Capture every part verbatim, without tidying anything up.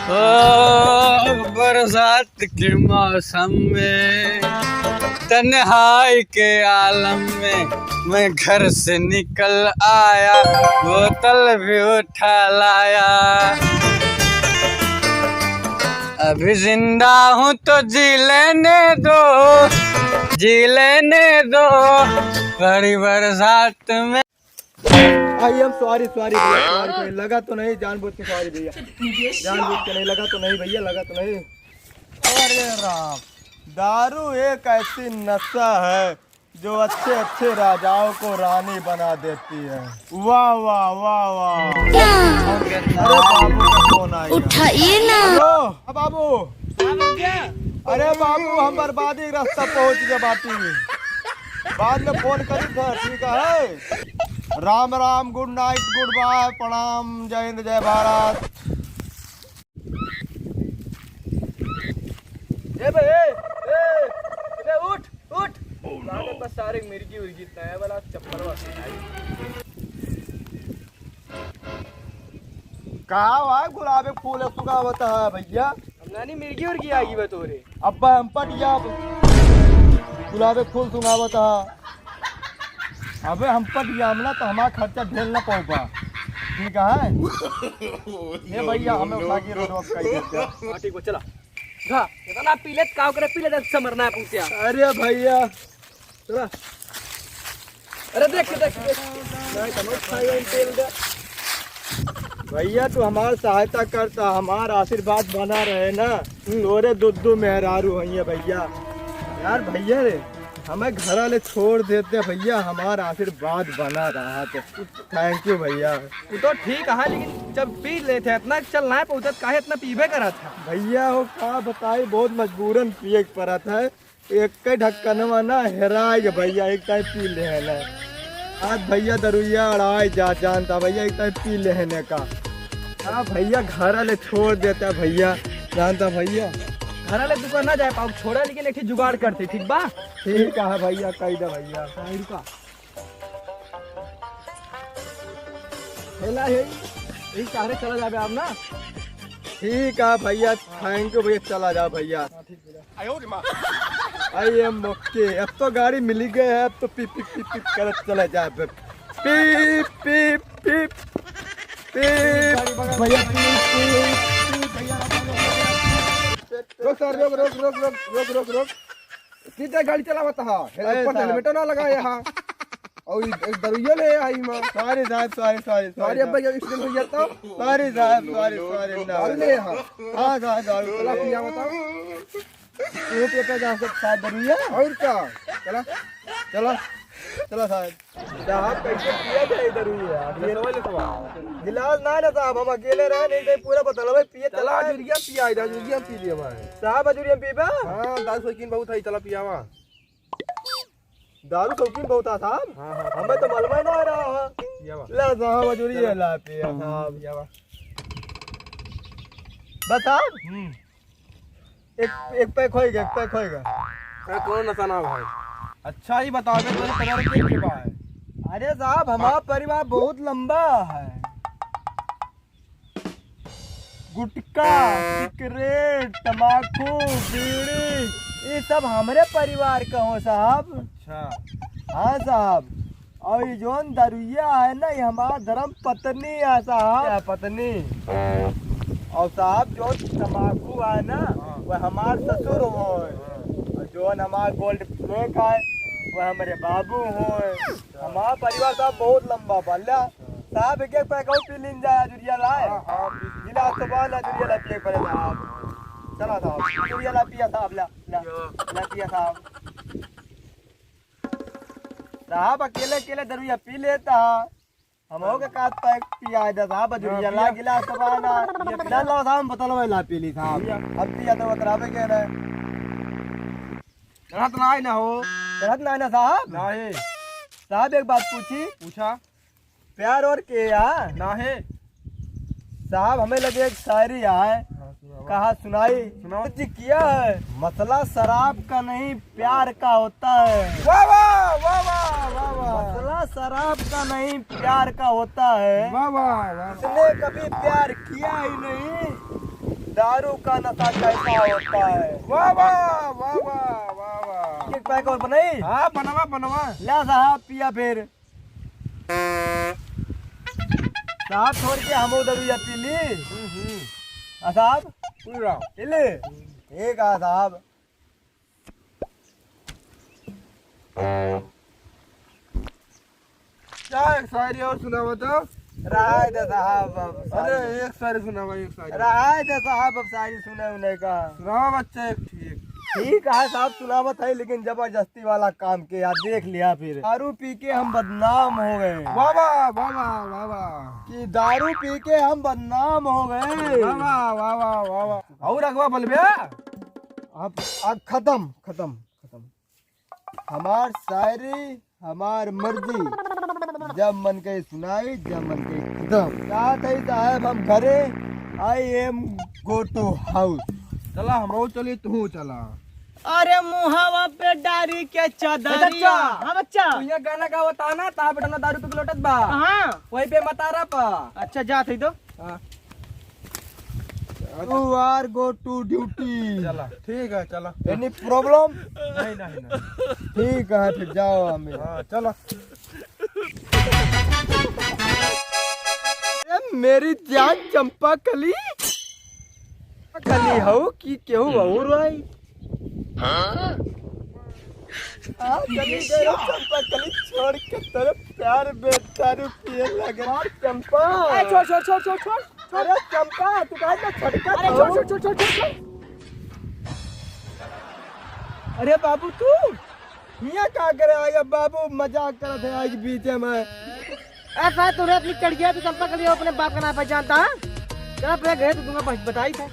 ओ, बरसात के मौसम में, तन्हाई के आलम में, मैं घर से निकल आया, बोतल भी उठा लाया। अभी जिंदा हूँ तो जी लेने दो, जी लेने दो, बड़ी बरसात में। आई एम सॉरी, सॉरी भैया, सॉरी भैया, लगा तो नहीं, जानबूझ के सॉरी भैया, जानबूझ के नहीं, लगा तो नहीं भैया, लगा तो नहीं। अरे राम, दारू एक ऐसी नशा है जो अच्छे अच्छे राजाओं को रानी बना देती है। वाह, वाह, वाह, वाह। क्या? अरे बाबू का फोन आ गया। उठाइए ना। हेलो, हाँ बाबू। अरे बाबू, हम बर्बादी के रास्ता पहुँच गए बाटी। बाद में फोन करी था, ठीक है? Ram Ram, good night, good bye, प्रणाम, जय हिंद, जय भारत। ए बे, ए, ए, ए, उठ, उठ। लागत बा सारे मिर्गी उर्गी नया वाला चप्पल वाला। का भाई गुलाबे फूल सुंघावत है भैया? हम नानी मिर्गी उर्गी आ गई बा तोरे। अब्बा हम पट गया, गुलाबे फूल सुंघावत है। अबे हम पट गया, हम ना तो हमारा खर्चा झेल ना पाऊबा। ठीक है? ये भैया हमें उठा के रोड कर देते हैं। हाँ, ठीक बा, चला। हाँ, इतना पी ले, काव करे, पी ले, दस से मरना है पूछ्या। अरे भैया, चला। अरे देख, देख, देख। नहीं, तनो खाई वाई तेल दे। भैया, तू हमार सहायता करता, हमार आशीर्वाद बना रहे ना। हम्म। तोरे दो, दो मेहरारू होइए भैया। यार भैया रे, हमें घरा ले छोड़ देते भैया, हमार आशीर्वाद बना रहा तो। Thank you भैया। वो तो ठीक है, लेकिन जब पी लेते हैं इतना, चल ना पहुँचत, काहे इतना पीबे करत है? भैया, वो का बताई, बहुत मजबूरन पिए के पड़त है। एक ढक्कनवा ना हेराय गे भैया, एक टाइम पी लेहेन। आज भैया दरुइया अड़ाय जा, जानता भैया, एक टाइम पी लेहेन का। हाँ भैया, घर ले छोड़ देता भैया, जानता भैया। घर ले दुकान ना जाए पाओ, छोड़ा, लेकिन एक ठे जुगाड़ करते, ठीक बा? ठीक है भैया, कह दे भैया। हाँ, रुका। हेला हे, यही सहारे चला जाबे आप ना। ठीक है भैया, thank you भैया, चला जाओ भैया। हाँ, ठीक भैया। I am okay, अब तो गाड़ी मिली गए है, अब तो पिप पिप पिप पिप करत चला जाबे। पिप पिप पिप पिप। भैया, पिप पिप पिप, भैया। रुक सर, रुक, रुक। कितना गाड़ी चलावत हा? अरे ऊपर साहब। हेलमेटो ना लगाए हा। और ये दरुइया ले आई माँ। Sorry साहब, sorry, sorry, sorry sorry, अब साहब। भैया, accident हो जाता। Sorry साहब, sorry, sorry, ना। अरे ले हा। हाँ साहब, दारू चला पिया बताओ। तू पे पे जा सकता है दरुइया। और क्या? चला, चला, चला साहब। साहब, कैसे पिया जाए दरुइया? गिलास ना ना साहब, हम अकेले रहे, नहीं तो पूरा बोतलवा पिए चला, चला। अजुरिया पिया, अजुरिया पी लिया भाई। साहब, अजुरिया पीबा? हाँ, दारू शौकीन बहुत है, चला पियावा। दारू शौकीन बहुत है साहब। हाँ, हाँ। हमें तो मालूम ही ना रहा है। पियावा। ला साहब, अजुरिया चला। ला पिया साहब। पियावा। बस साहब? हम्म। एक, एक पैक होएगा, एक पैक होएगा। अरे, कौन नशा ना भाई? अच्छा ही बताओ, मेरे परिवार के के बा है? अरे साहब, हमारा परिवार बहुत लंबा है। गुटखा, सिगरेट, तमाकू, बीड़ी, ये सब हमरे परिवार का हो साहब। अच्छा। हाँ साहब, और ये जौन दरुइया है ना, ये हमार धर्म पत्नी है साहब। क्या पत्नी? और साहब, जौन तमाकू है ना, हाँ। वो हमार ससुर हो। हाँ। और जौन हमार गोल्ड फ्लेक है, वो हमरे बाबू हो। अच्छा। हमार परिवार साहब बहुत लंबा बा। ला, अच्छा। साहब, एक एक पैक और पी लीन जाए, अजुरिया लाए। हाँ, हाँ, पी। गिलास तो बा ना, अजुरिया ला पिए पड़े साहब। चला साहब, अजुरिया ला पिया साहब, ला, ला, पिया। ला पिया साहब। साहब अकेले अकेले दरुइया पी लेता। हम हो के का पैक पिया दे साहब, अजुरिया हाँ, ला पिया। गिलास तो बा ना। पिया, पिया। ला, ला साहब, बोतल में ला पी ली साहब। पिया। अब पिया तो बतरावे के ना। चढ़त ना आए ना हो। चढ़त ना आए ना साहब? नहीं। साहब एक बात पूछी? पूछा। प्यार और के या? ना है। साहब, हमें लगे एक शायरी आए। हाँ, सुनावा। कहा सुनाई? सुनाओ। जी किया है, मसला शराब का नहीं, प्यार का होता है। वाह, वाह, वाह, वाह, वाह, वाह। मसला शराब का नहीं, प्यार का होता है। वाह, वाह, वाह। जिसने कभी प्यार किया ही नहीं, दारू का नशा कैसा होता है? वाह, वाह, वाह, वाह, वाह, वाह। एक पैक और बनाई? हाँ, बनवा, बनवा। ला साहब, पिया फिर। साहब, छोड़ के हम उधर या पी ली। हम्म, हम्म। हाँ साहब? पूरा। पी ली? ठीक है साहब। क्या एक शायरी और सुनावा तो? रहा दे साहब, अब अरे, शायरी। एक शायरी सुनावा, एक शायरी। रहा दे साहब, अब शायरी सुने उन्हें का। सुनावा बच्चा एक ठीक। ठीक है साहब, सुनावत है, लेकिन जबरदस्ती वाला काम के यार, देख लिया फिर। दारू पी के हम बदनाम हो गए। वाह, वाह, वाह, वाह, वाह, वाह। कि दारू पी के हम बदनाम हो गए। वाह, वाह, वाह, वाह, वाह, वाह। और अगवा बोल बे। अब, अब खत्म, खत्म, खत्म। हमार शायरी, हमार मर्जी, जब मन के सुनाई, जब मन के खत्म। जात है साहब हम घरे, I am go to house। चला, हमहू चली, तू चला। अरे मुहावा पे डारी के चादरिया। ए, बच्चा। हाँ, बच्चा। तू ये गाना गावत आ ना, ता बेटा ना दारू पी के लौटत बा। कहाँ? वहीं पे मतारा पा। अच्छा, जात है तो। हाँ। You are go to duty। चला, ठीक है, चला। Any problem? नहीं, नहीं, नहीं। ठीक है, फिर जाओ हमें। हाँ, चला। ए, मेरी जान चंपा कली, कली हऊ कि केहू और आई? हाँ? हाँ, कली गए चंपा कली छोड़ के तोरे प्यार में दारू पिए लगे। चंपा। ए, छोड़, छोड़, छोड़, छोड़, छोड़। अरे चंपा, तू काहे इतना छटकत अरे हो? छोड़, छोड़, छोड़, छोड़, छोड़, छोड़। अरे बाबू, तू हियाँ का करे आया बाबू? मजाक करत है आज बीच में। ऐसा है, तूने अपनी चढ़ गया, तू चंपा कली अपने बाप का नाम पहचानता है? चला पहले घरे तो दूंगा, बस बताई था।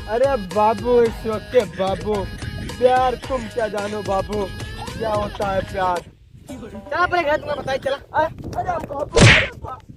अरे बाबू, इस वक्त के बाबू, प्यार तुम क्या जानो बाबू, क्या होता है प्यार? चला पहले घरे दूंगा, बताई, चला। अरे, अरे बाबू, अरे बाबू।